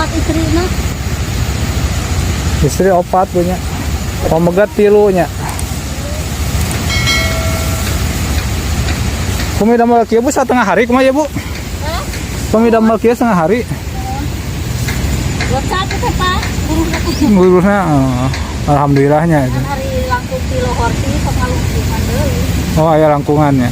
Opat istrina. Istri opat punya. Pamegat 3 nya. Kumi damel kieu Bu satengah hari kumaha ya Bu? Hah? Kumi damel kieu setengah hari. Buat satu teh Pak, buruhna teh. Buruhna alhamdulillahnya itu. Kan hari langkung ti lohor ti sok ngalungkungan deui. Oh, aya langkungannya.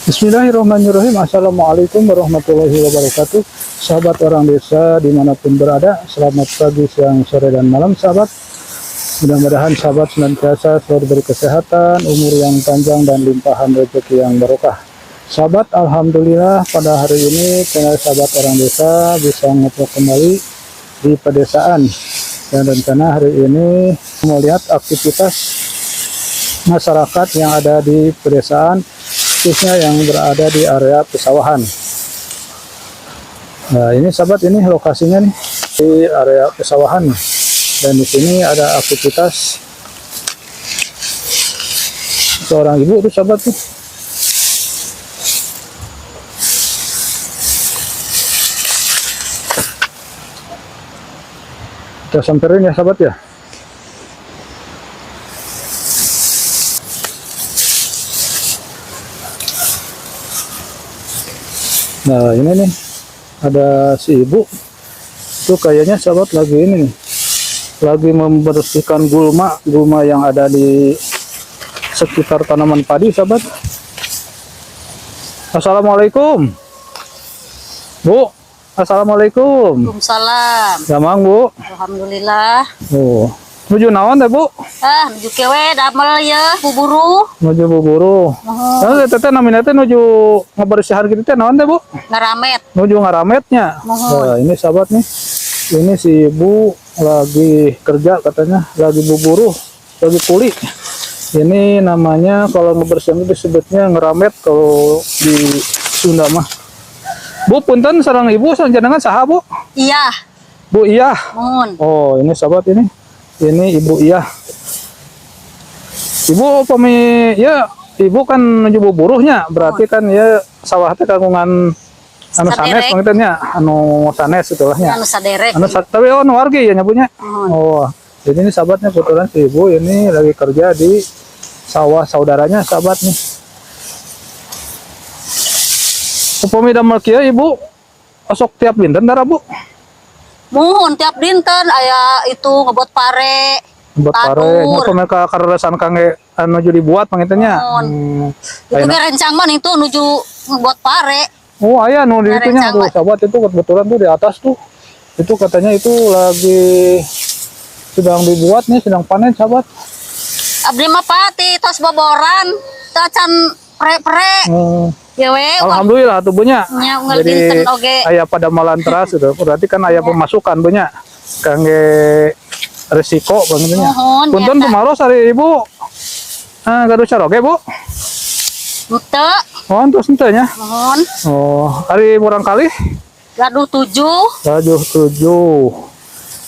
Bismillahirrahmanirrahim. Assalamualaikum warahmatullahi wabarakatuh. Sahabat orang desa dimanapun berada, selamat pagi, siang, sore, dan malam sahabat. Mudah-mudahan sahabat senantiasa selalu diberi kesehatan, umur yang panjang, dan limpahan rezeki yang barokah. Sahabat, alhamdulillah pada hari ini channel Sahabat Orang Desa bisa ngevlog kembali di pedesaan. Dan rencana hari ini melihat aktivitas masyarakat yang ada di pedesaan, khususnya yang berada di area pesawahan. Nah, ini sahabat, ini lokasinya nih di area pesawahan. Dan di sini ada aktivitas seorang ibu tuh sahabat tuh. Kita samperin ya sahabat ya. Nah, ini nih ada si ibu itu kayaknya sahabat lagi ini nih, lagi membersihkan gulma gulma yang ada di sekitar tanaman padi sahabat. Assalamualaikum Bu. Assalamualaikum. Waalaikumsalam. Damang Bu. Alhamdulillah. Oh, nuju naon teh Bu? Ah, nuju kewe damel ya buburu. Nuju buburu. Muhun. Nah, teteh namina teh nuju ngebersihan gitu teh naon teh Bu? Ngaramet. Nuju ngarametnya. Muhun. Nah, ini sahabat nih. Ini si ibu lagi kerja katanya, lagi buburuh, lagi kuli. Ini namanya kalau ngebersihin itu disebutnya ngeramet kalau di Sunda mah. Bu, punten sareng ibu sareng jenengan saha Bu? Iya, Bu Iyah. muhun. Oh, ini sahabat ini. Ini Ibu Iyah. Ibu upami ya ibu kan nuju buburuhnya, berarti kan ya sawah teh kagungan anu sanes Saderek. panginten nya, anu sanes itulah nya. Anu saderek. Anu tapi oh nu wargi ya nyabunya. Muhun. Oh, jadi ini sahabatnya kebetulan si ibu ini lagi kerja di sawah saudaranya sahabat nih. Upami damel kieu ibu osok tiap dinten tara Bu? Muhun tiap dinten aya itu ngebuat pare. Buat pare, Tadur. nya mereka kareresan kangge anu nuju dibuat panginten nya. Muhun. Hmm. Itu ge rencang mah itu nuju ngebuat pare. Oh, aya nu di Nah, itunya rencang tuh, mah. sahabat itu kebetulan tuh di atas tuh. Itu katanya itu lagi sedang dibuat nih, sedang panen sahabat. Abdi mah pati tos boboran, teu acan pre-pre. Ya we, Alhamdulillah tuh punya. Nya unggal Jadi dinten oge. aya pada malan teras itu. Berarti kan aya pemasukan punya. Kangge resiko panginten nya. Muhun, Punten nyata. tumaros ari ibu. Ah, gaduh caroge, Bu. Henteu, Oh, terus henteu nya. muhun. Oh, ari murang kali Gaduh 7, 7 7.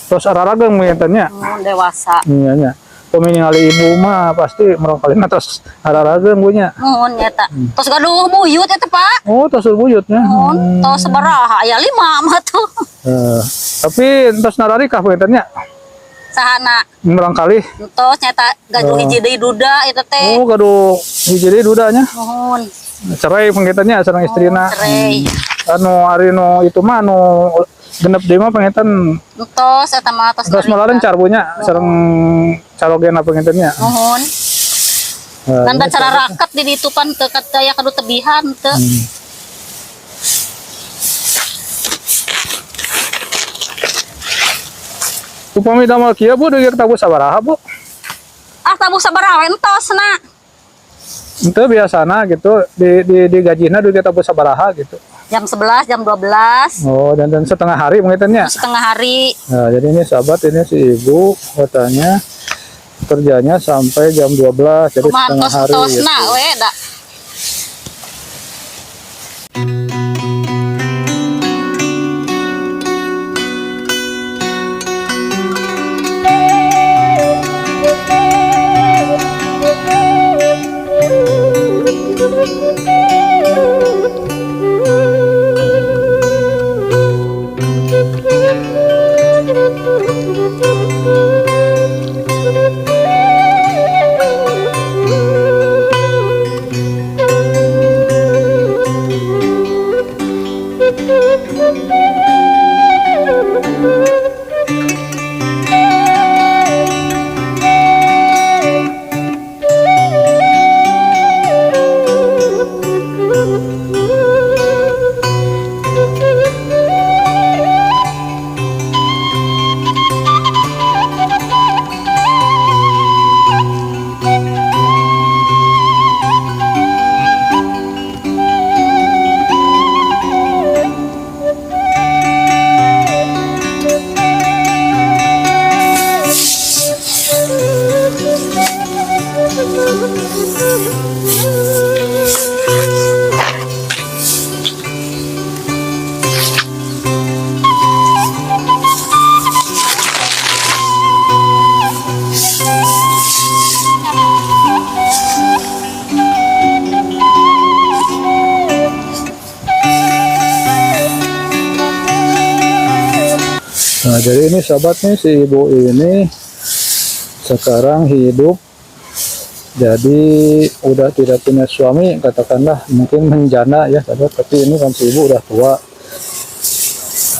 Terus ararageng panginten nya. muhun dewasa. Iya nya. Upami ningali ibu mah pasti murangkalih tos hararageung, Bu, nya. Muhun nyata. Tos gaduh buyut eta, Pak. Oh, tos buyutnya. Muhun tos sabaraha aya lima mah tuh. Eh, tapi tos nararikah punten nya? Sahana? Murangkalih. Tos nyata gaduh hiji deui duda eta teh. Oh, gaduh hiji deui dudanya. Muhun. Cerai panginten nya sareng istrina. Cerai. Anu ari nu itu mah anu genep deui mah panginten Tos eta mah tos. tos malah Bu nya sareng carogena panginten nya. Muhun. Nah, Kan cara raket di ditu pan teu kaya kadu tebihan teu. Upami damel kieu, Bu, dugi tabuh sabaraha, Bu? Ah, tabuh sabaraha we entos na. Itu biasana gitu di gajina dugi tabuh sabaraha gitu. Jam 11, jam 12. Oh, dan setengah hari mungkin ya. Setengah hari. Nah, jadi ini sahabat, ini si ibu katanya kerjanya sampai jam 12, jadi Kumaha setengah tos hari tos gitu. na we da. Nah, jadi ini sahabat nih, si ibu ini sekarang hidup jadi udah tidak punya suami, katakanlah mungkin menjana ya sahabat, tapi ini kan si ibu udah tua.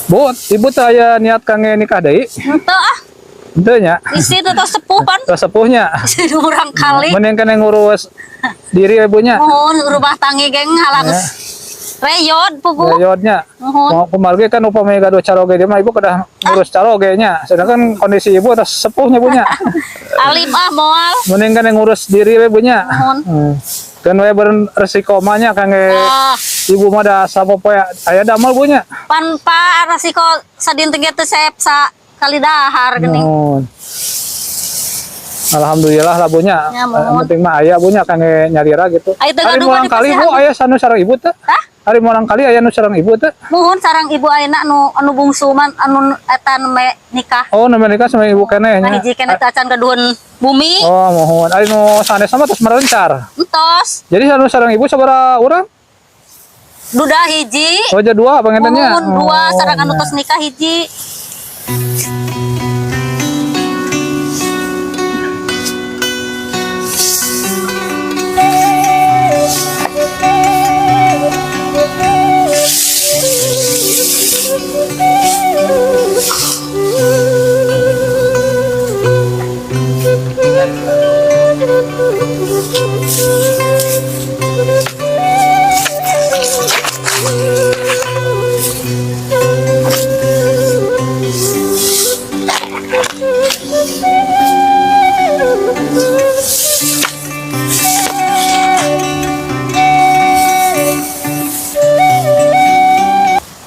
Bu, ibu teh aya niat kangge nikah deui? Henteu ah, Henteu nya. isi teh tos sepuh pan. Tos sepuhnya. Isi murangkalih. Mending keneh ngurus diri ibunya. Muhun rumah tangga geng halang reyod pugu. Reyodnya. Muhun. Mau kumargi kan upami gaduh caroge dia mah ibu kedah ngurus caroge nya. Sedangkan kondisi ibu atas sepuhnya punya. Alim ah moal. Mending kan yang ngurus diri we punya. Muhun. Kan we beren resiko mah nya kangge Ah, ibu mah da sapopoe aya damel punya. Pan pa resiko sadinten ge teu seep sa kali dahar geuning. Muhun. Alhamdulillah lah bunya. Ya, muhun. Yang penting mah aya bunya kangge nyalira gitu. Aya teu Ari gaduh mah murangkalih Bu dipasihan. aya sanu sareng ibu teh? Hah? Ari murangkalih aya nu sareng ibu teh? Muhun sareng ibu ayeuna nu anu bungsu man anu eta nu me nikah. Oh, nu nikah sama ibu keneh Nah nya. hiji keneh teh acan gaduhun bumi. Oh, muhun. Ari nu sanes mah tos merencar. Entos Jadi sanu sareng ibu sabaraha urang? Duda hiji. Oh, jadi dua panginten nya. Muhun dua Oh, sareng anu nya. tos nikah hiji.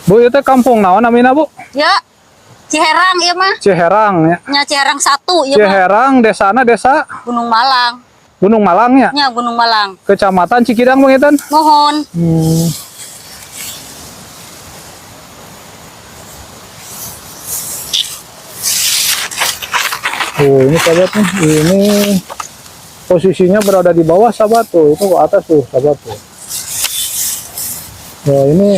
Bu, itu kampung naon namina, Bu? Ya. Ciherang ieu mah. Ciherang ya. Nya Ciherang 1 ieu mah. Ciherang desana desa Gunung Malang. Gunung Malang ya. Nya Gunung Malang. Kecamatan Cikidang panginten. Muhun. Tuh, ini sahabat nih, ini posisinya berada di bawah sahabat tuh, itu ke atas tuh sahabat tuh. Nah, ini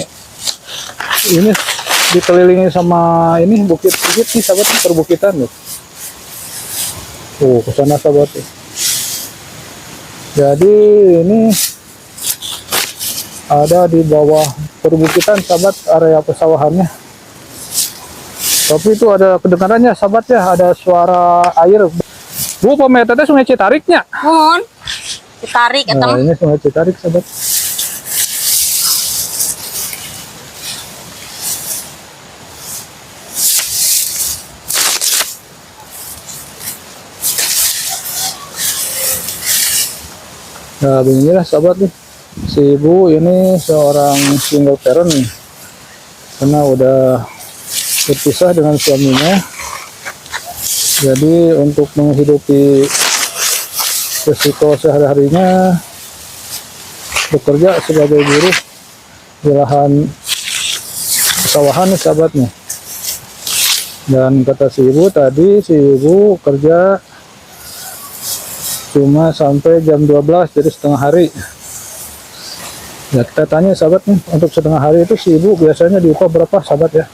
dikelilingi sama ini bukit-bukit nih sahabat nih, perbukitan tuh. Tuh, ke sana sahabat tuh. Jadi ini ada di bawah perbukitan sahabat, area pesawahannya. Tapi itu ada kedengarannya sahabat ya, ada suara air. Bu, pemirsa teh Sungai Citariknya. Muhun. Ditarik eta Nah, mah. ini Sungai Citarik sahabat. Nah, beginilah sahabat nih. Si ibu ini seorang single parent nih. Karena udah berpisah dengan suaminya. Jadi untuk menghidupi resiko sehari-harinya bekerja sebagai buruh di lahan pesawahan nih sahabat nih. Dan kata si ibu tadi, si ibu kerja cuma sampai jam 12, jadi setengah hari. Ya, kita tanya sahabat nih, untuk setengah hari itu si ibu biasanya diupah berapa sahabat ya?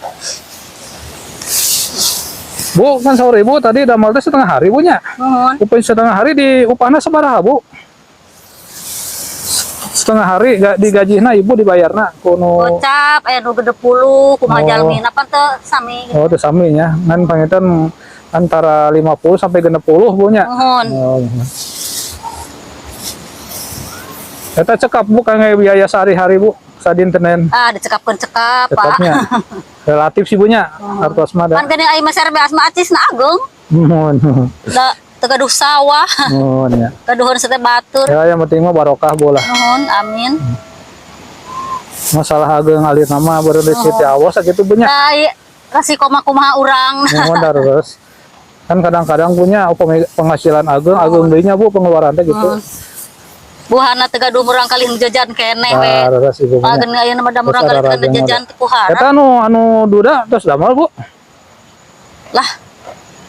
Bu, kan sahur ibu tadi damel teh setengah hari bu nya. Muhun. Upah setengah hari di upahna sabaraha bu? Setengah hari gak digajihna ibu dibayarna kuno? 5.000 aya nu 60 kumaha Oh. jalmina pan teu sami gitu. Oh, teu sami nya. Ngan panginten antara 50 sampai 60 bu nya. Muhun. Oh. Eta cekap bu kangge biaya sehari-hari bu sadintenan? Ah, dicekapkeun cekap, Pak. Cekapnya. Relatif sih bu nya, artos mah da. Pan geuning ai meser beas mah acis na ageung. Muhun. Da teu gaduh sawah, Muhun ya. Gaduheun teh batur. Ya, yang penting mah barokah bu lah. Nuhun, amin. Masalah ageung alit nama baru di situ awas sakitu bu nya. Da ieu resiko mah kumaha urang. Muhun terus. Kan kadang-kadang punya penghasilan ageung, ageung deui nya bu pengeluaran teh gitu. Buhana teu gaduh murang kali jajan keneh we. Nah, terus ibu Ah, punya. geuning ayeuna mah da murang Terus kali ada teu jajan teu kuhara. Eta anu anu duda terus damel bu. Lah,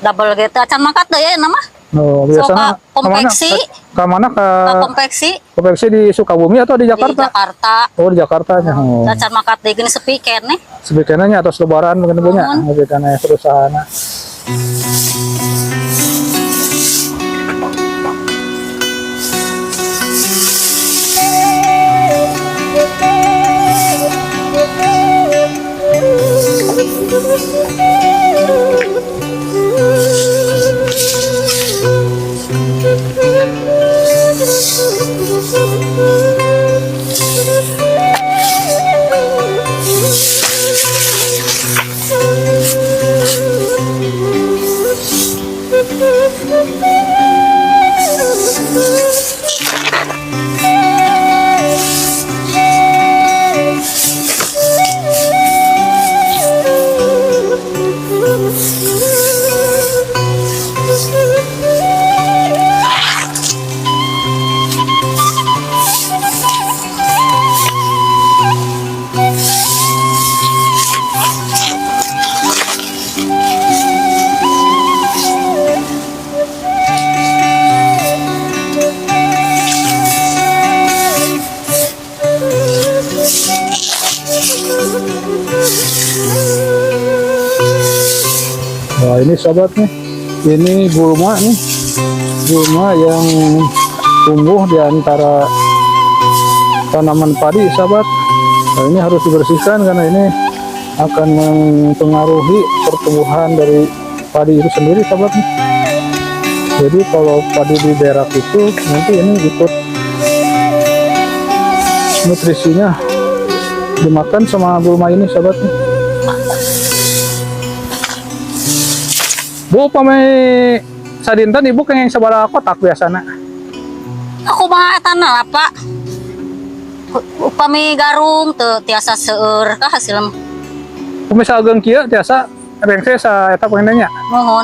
double ge teh acan mangkat deui ayeuna mah. Oh, biasanya So, ka konveksi. Ke mana ke Ka konveksi konveksi di Sukabumi atau di di Jakarta? Jakarta. Oh, di Jakarta nya. Oh. Acan mangkat deui geuning sepi keneh. Sebagainya atas lebaran mungkin punya, Muhun. mungkin perusahaan. Wah, ini sahabat nih, ini gulma nih, gulma yang tumbuh di antara tanaman padi sahabat. Nah, ini harus dibersihkan karena ini akan mempengaruhi pertumbuhan dari padi itu sendiri sahabat nih. Jadi kalau padi di berak itu nanti ini ikut nutrisinya dimakan sama gulma ini sahabat nih. Bu, pami sadinten ibu kenging sabaraha kotak biasana? Aku mah eta na lah, Pak. Upami garung teu tiasa seueur kah hasil mah. Upami sageung kieu tiasa rengse sa eta panginten nya. Muhun.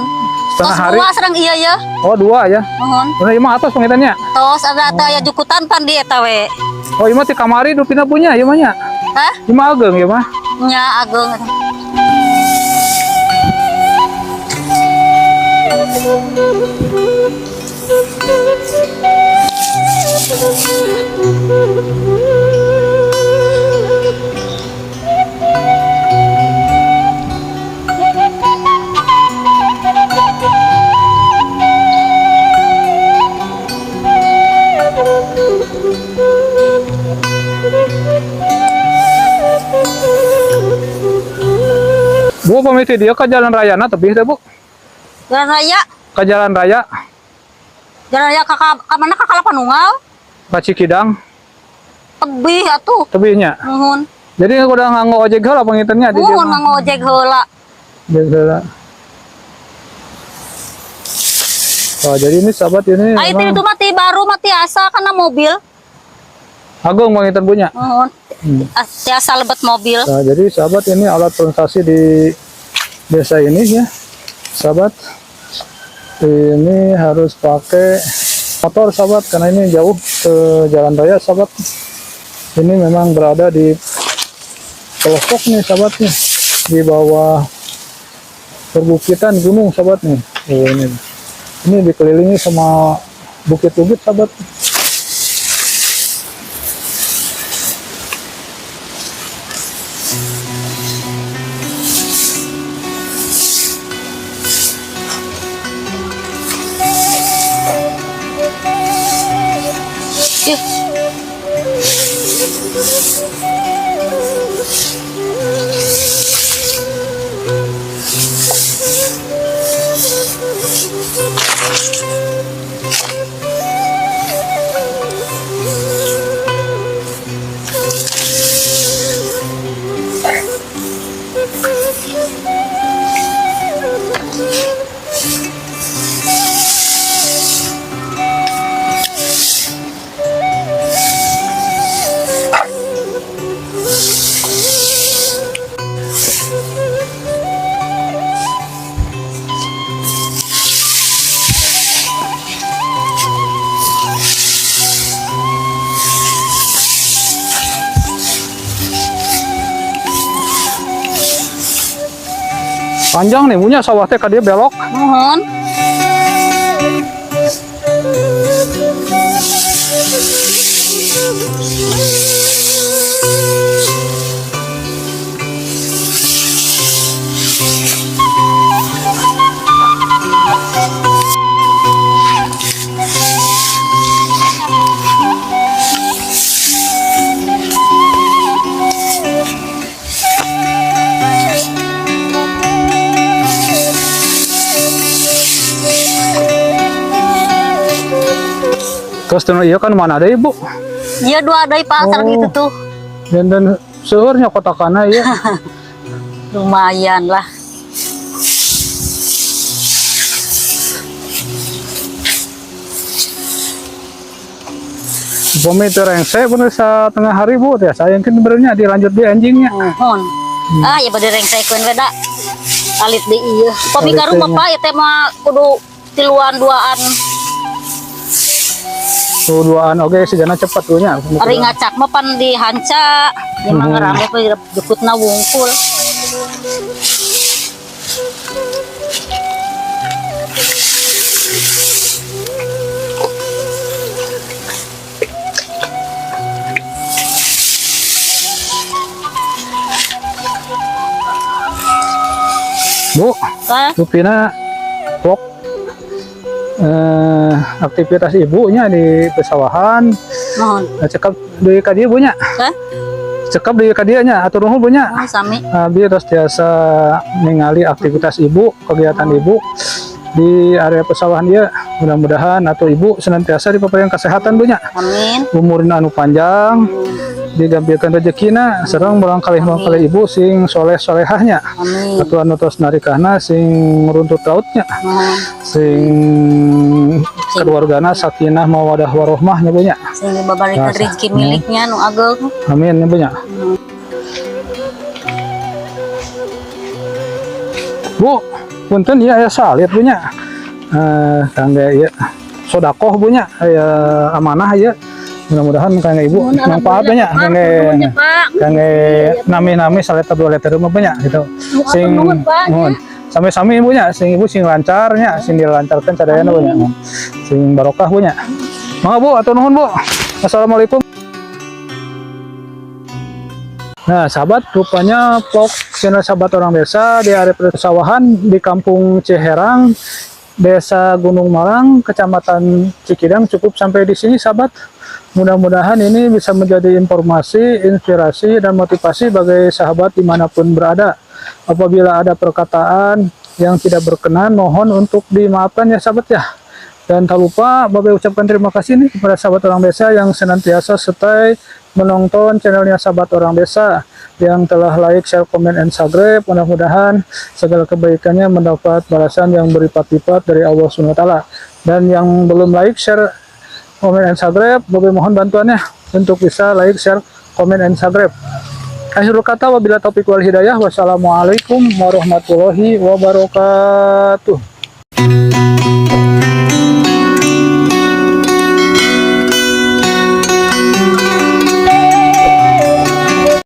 Setengah Tos hari. dua sareng iya ya. Oh, dua ya. Muhun. Bener ieu mah atos panginten nya. Tos ada teh aya jukutan pan di eta we. Oh, ieu mah ti kamari dupina punya ieu mah nya. Hah? Ieu mah ageung ieu mah. Nya ageung eta. Bu, pamit dia ke jalan raya na tebih teh, Bu. Jalan raya, Ke jalan raya jalan raya ka mana ka Kalapanunggal? Ke Cikidang Tebih atuh. Tebihnya. Nuhun. Jadi udah nganggo ojek heula pangintennya di dieu Nuhun mah. nganggo ojek heula. Ojek heula. Oh, jadi ini sahabat ini Ai memang itu mah ti baru mah tiasa kana mobil. Agung panginten punya. Nuhun. Tiasa lebet mobil. Nah, jadi sahabat ini alat transportasi di desa ini ya. Sahabat ini harus pakai motor sahabat karena ini jauh ke jalan raya sahabat. Ini memang berada di pelosok nih sahabat nih, di bawah perbukitan gunung sahabat nih. Oh, ini. Ini dikelilingi sama bukit-bukit sahabat. Ih, Panjang nih punya sawah teh ka dieu belok. Nuhun. Terus teu ieu kan mana deui, Bu? Iya dua deui Pak, sareng Oh. itu tuh. Dan seueurnya kotakana ieu. Lumayan lah. Upami teu rengse pun setengah hari Bu teh. Saya mungkin sebenarnya dilanjut di anjingnya. Nuhun. Ah, ya bade rengsekeun we da. Alit deui ieu. Pami Alit ka rumah deui nya. Pak, ieu teh mah kudu tiluan duaan. Tuh duaan oge sejana cepat tuh nya. Ari ngacak mah pan dihanca. Ieu mah ngerambut we jukutna wungkul. Bu, Hah? rupina vlog aktivitas ibunya di pesawahan. Nuhun. Nah, cekap deui ka dieu Bu nya. Hah? Cekap deui ka dieu nya atur nuhun Bu nya. Oh, sami. Abi terus tiasa ningali aktivitas ibu, kegiatan ibu di area pesawahan dia. Mudah-mudahan atau ibu senantiasa dipaparian kesehatan Bu nya. Amin. Umurna anu panjang, digampilkeun rezekina, sareng murangkalih ibu sing soleh solehahnya. Amin. Atau anu tos narikahna sing runtut rautnya, Nuhun. Sing keluargana sakinah mawadah warohmah nya Bu nya. Sing dibabarikan Biasa. rezeki miliknya nu ageng. Amin nya Bu nya. Bu, punten ieu aya salit Bu nya. Kangge ieu sodakoh Bu nya, aya amanah ieu. Mudah-mudahan kangge ibu Nuhun, manfaat alhamdulillah, nya Pak. kangge Nuhun ya, Pak. Kangge nami-nami saleter dua liter mah banyak gitu. Nuhun, Sing nuhun, Pak, nuhun. Sami-sami, Ibu, nya, sing Ibu sing lancar nya, sing dilancarkan sadayana, Bu, nya. Sing barokah, Bu, nya. Mangga, Bu, hatur nuhun, Bu. Assalamualaikum. Nah, sahabat, rupanya vlog channel Sahabat Orang Desa di area persawahan di Kampung Ciherang, Desa Gunung Malang, Kecamatan Cikidang cukup sampai di sini, sahabat. Mudah-mudahan ini bisa menjadi informasi, inspirasi, dan motivasi bagi sahabat dimanapun berada. Apabila ada perkataan yang tidak berkenan, mohon untuk dimaafkan ya, sahabat, ya. Dan tak lupa Babe ucapkan terima kasih nih kepada sahabat orang desa yang senantiasa stay menonton channelnya Sahabat Orang Desa, yang telah like, share, comment, and subscribe. Mudah-mudahan segala kebaikannya mendapat balasan yang berlipat-lipat dari Allah SWT. Dan yang belum like, share, comment, and subscribe, Babe mohon bantuannya untuk bisa like, share, comment, and subscribe. Akhirul kata, wabillahi taufik wal hidayah. Wassalamualaikum warahmatullahi wabarakatuh.